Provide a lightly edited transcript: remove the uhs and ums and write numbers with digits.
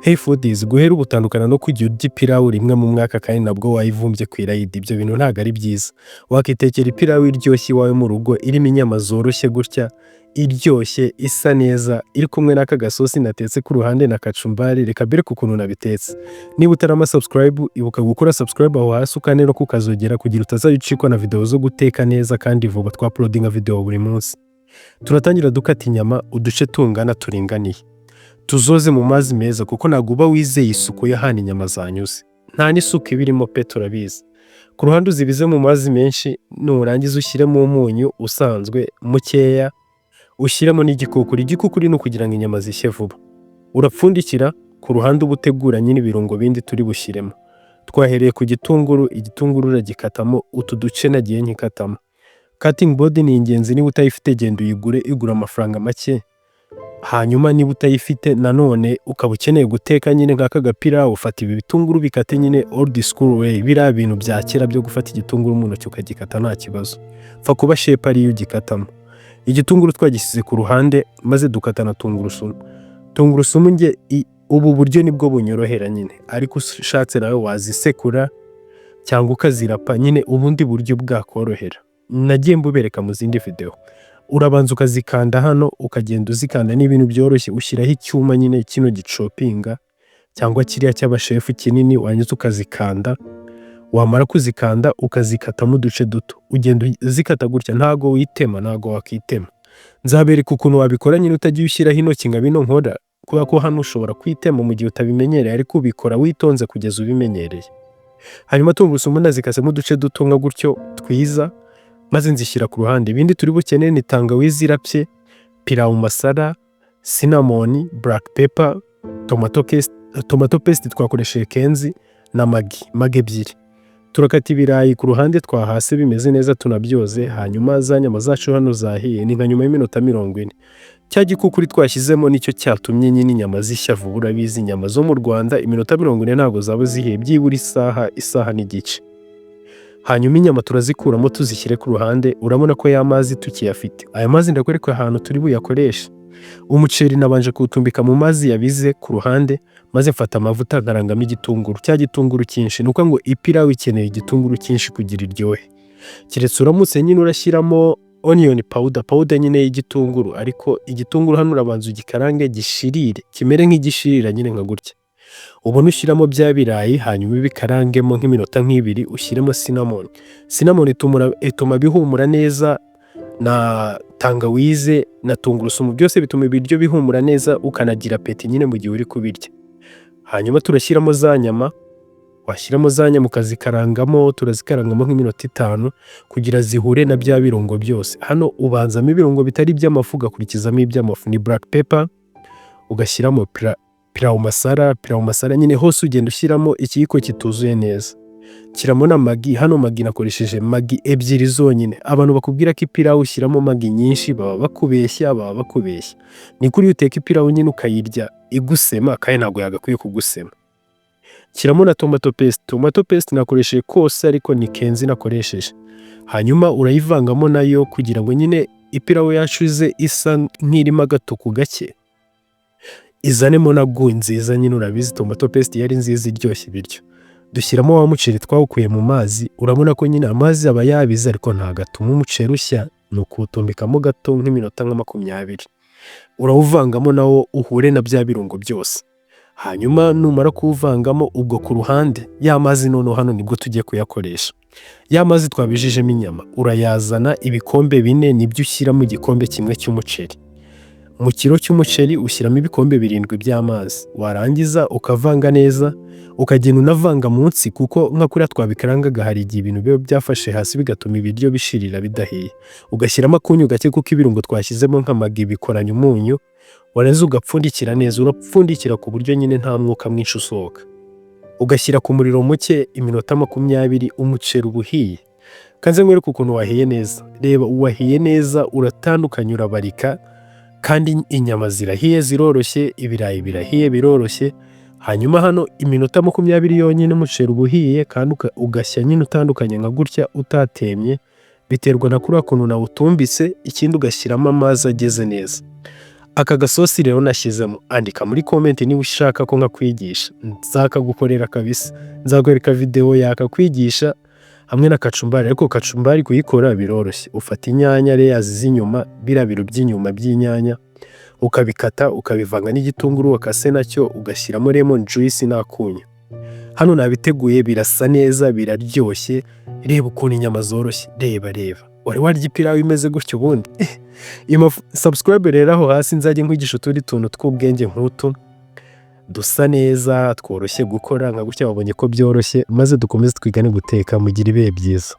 Hey foodies, guhera ubu utandukana no kujya urya ipirawu rimwe mu mwaka kandi nabwo wayivumbye ku irayidi. Ibyo bintu ntabwo ari byiza. Wakitekera ipirawu iryoshye iwawe mu rugo, irimo inyama zoroshye gutya, iryoshye, isa neza, iri kumwe n'aka gasosi natetse ku ruhande na kachumbari. Reka mbereke ukuntu nabitetse. Niba utarama subscribe, ibuka gukora subscribe aho hasi, ukande no kukazogera kugira utazajya ucikwa na video zo guteka neza kandi vuba. Twauploadinga video buri munsi. Turatangira dukata inyama uduce tungana, turinganiye, tuzoze mu mazi meza, kuko ntabwo uba wizeye isuku y'ahantu inyama zanyuze. Nta n'isuku iba irimo pe, turabizi. Ku ruhande uzibize mu mazi menshi, nurangiza ushyiremo umunyu usanzwe mukeya, ushyiremo n'igikukuri. Igikukuri ni ukugira ngo inyama zishye vuba. Urapfundikira, ku ruhande uba utegura nyine ibirungo bindi turi bushyiremo. Twahereye ku gitunguru. Igitunguru uragikatamo utu duce nagiye nkikatamo. Cutting board ni ingenzi. Niba utayifite, genda uyigure, igura amafaranga make. Hanyuma niba utayifite nanone ukaba ukeneye guteka nyine nk'aka gapirawu, ufata ibi bitunguru bikate nyine old school way, biriya bintu bya kera byo gufata igitunguru mu ntoki ukagikata, nta kibazo, pfa kuba shape ariyo ugikatamo. Igitunguru twagishyize ku ruhande, maze dukata na tungurusumu. Tungurusumu nge ubu buryo nibwo bunyorohera nyine, ariko ushatse nawe wazisekura cyangwa ukazirapa nyine, ubundi buryo bwakorohera nagiye mbubereka mu zindi video. Urabanza ukazikanda hano, ukagenda uzikanda. Ni ibintu byoroshye. Ushyiraho icyuma nyine kino gichoppinga cyangwa kiriya cy'abashefu kinini, warangiza ukazikanda. Wamara kuzikanda, ukazikatamo uduce duto. Ugenda uzikata gutya, ntago witema, ntago wakitema. Nzabereka ukuntu wabikora nyine utagiye ushyiraho intoki nka bino nkora, kubera ko hano ushobora kwitema mu gihe utabimenyereye, ariko ubikora witonze kugeza ubimenyereye. Hanyuma tungurusumu nazikasemo uduce duto nka gutyo twiza, maze nzishyira ku ruhande. Ibindi turi bukenere ni tangawizi irapye, pilau masala, cinnamon, black pepper, tomato paste twakoresheje Kenzi na Maggi, Maggi ebyiri. Turakata ibirayi ku ruhande twahase bimeze neza, tunabyoze. Hanyuma za nyama zacu hano zahiye, ni nka nyuma y'iminota 40. Cya gikukuri twashyizemo nicyo cyatumye nyine inyama zishya vuba. Urabizi, inyama zo mu Rwanda iminota 40 ntabwo zaba zihiye, byibura isaha, isaha n'igice. Hanyuma inyama turazikuramo, tuzishyire ku ruhande. Urabona ko ya mazi tukiyafite. Aya mazi ndakwereka ahantu turi buyakoreshe. Umuceri nabanje kuwutumbika mu mazi yabize ku ruhande, maze mfata amavuta nkarangamo igitunguru, cya gitunguru cyinshi. Ni ukuvuga ngo ipirawu ikeneye igitunguru cyinshi kugira iryohe, keretse uramutse nyine urashyiramo onion powder, powder nyine y'igitunguru. Ariko igitunguru hano urabanza ugikarange gishirire, kimere nk'igishirira nyine nka gutya, ubone ushyiramo bya birayi. Hanyuma ibikarangemo nk'iminota nk'ibiri, ushyiremo cinnamon. Cinnamon ituma bihumura neza, na tangawize na tungurusumu, byose bituma ibiryo bihumura neza, ukanagira appétit nyine mu gihe uri kubirya. Hanyuma turashyiramo za nyama. Washyiramo za nyama ukazikarangamo. Turazikarangamo nk'iminota 5 kugira zihure na bya birungo byose. Hano ubanzamo ibirungo bitari iby'amafu, ugakurikizamo iby'amafu, ni black pepper, ugashyiramo pilau masala. Pilau masala nyine hose ugenda ushyiramo ikiyiko kituzuye neza. Shyiramo na Maggi. Hano Maggi nakoresheje Maggi ebyiri zonyine. Abantu bakubwira ko ipirawu ushyiramo Maggi nyinshi baba bakubeshya, baba bakubeshya. Ni kuri iyo uteka ipirawu nyine ukayirya igusema, kandi ntabwo yagakwiye kugusema. Shyiramo na tomato paste. Tomato paste nakoresheje kose, ariko ni Kenzi nakoresheje. Hanyuma urayivangamo nayo kugira ngo nyine ipirawu yacu ize isa nk'irimo agatuku gake, izanemo na goût nziza nyine. Urabizi, tomato paste yari nziza, iryoshya ibiryo. Dushyiramo wa muceri twawukuye mu mazi. Urabona ko nyine amazi aba yabize, ariko ntabwo atuma umuceri ushya, ni ukuwutumbikamo gato nk'iminota nka 20. Urawuvangamo nawo uhure na bya birungo byose. Hanyuma numara kuwuvangamo, ubwo ku ruhande ya mazi noneho hano nibwo tugiye kuyakoresha. Ya mazi twabijijemo inyama urayazana, ibikombe 4 nibyo ushyira mu gikombe kimwe cy'umuceri. Mu kiro cy'umuceri ushyiramo ibikombe 7 by'amazi, warangiza ukavanga neza, ukagenda unavanga munsi, kuko nka kuriya twabikarangaga hari igihe ibintu biba byafashe hasi bigatuma ibiryo bishirira bidahiye. Ugashyiramo akunyu gake, kuko ibirungo twashyizemo nka Maggi bikoranye umunyu, warangiza ugapfundikira neza. Urapfundikira ku buryo nyine nta mwuka mwinshi usohoka. Ugashyira ku muriro muke iminota 20, umuceri uba uhiye. Kanze nkwereke ukuntu wahiye neza. Reba, wahiye neza, uratandukanye, urabarika, kandi inyama zirahiye ziroroshye, ibirayi birahiye biroroshye. Hanyuma hano iminota 20 yonyine umuceri uba uhiye, kandi ugashya nyine utandukanye nka gutya utatemye, biterwa na kuriya kuntu nawutumbitse, ikindi ugashyiramo amazi ageze neza. Aka gasosi rero nashyizemo, andika muri comment niba ushaka ko nkakwigisha, nzakagukorera kabisa. Nzakwereka videwo yakakwigisha hamwe na kacumbari, ariko kacumbari kuyikora biroroshye. Ufata inyanya layers z'inyuma, biriya biro by'inyuma by'inyanya, ukabikata, ukabivanga n'igitunguru wakase nacyo, ugashyiramo lemon juice n'akunyu. Hano nabiteguye, birasa neza, biraryoshye, reba ukuntu inyama zoroshye, reba, reba. Wari warya ipirawu imeze gutya ubundi? Subscribe rero aho hasi, nzajye nkwigisha utundi tuntu tw'ubwenge nk'utu, dusa neza, tworoshye gukora, nka gutya wabonye ko byoroshye, maze dukomeze twigane guteka, mugire ibihe byiza.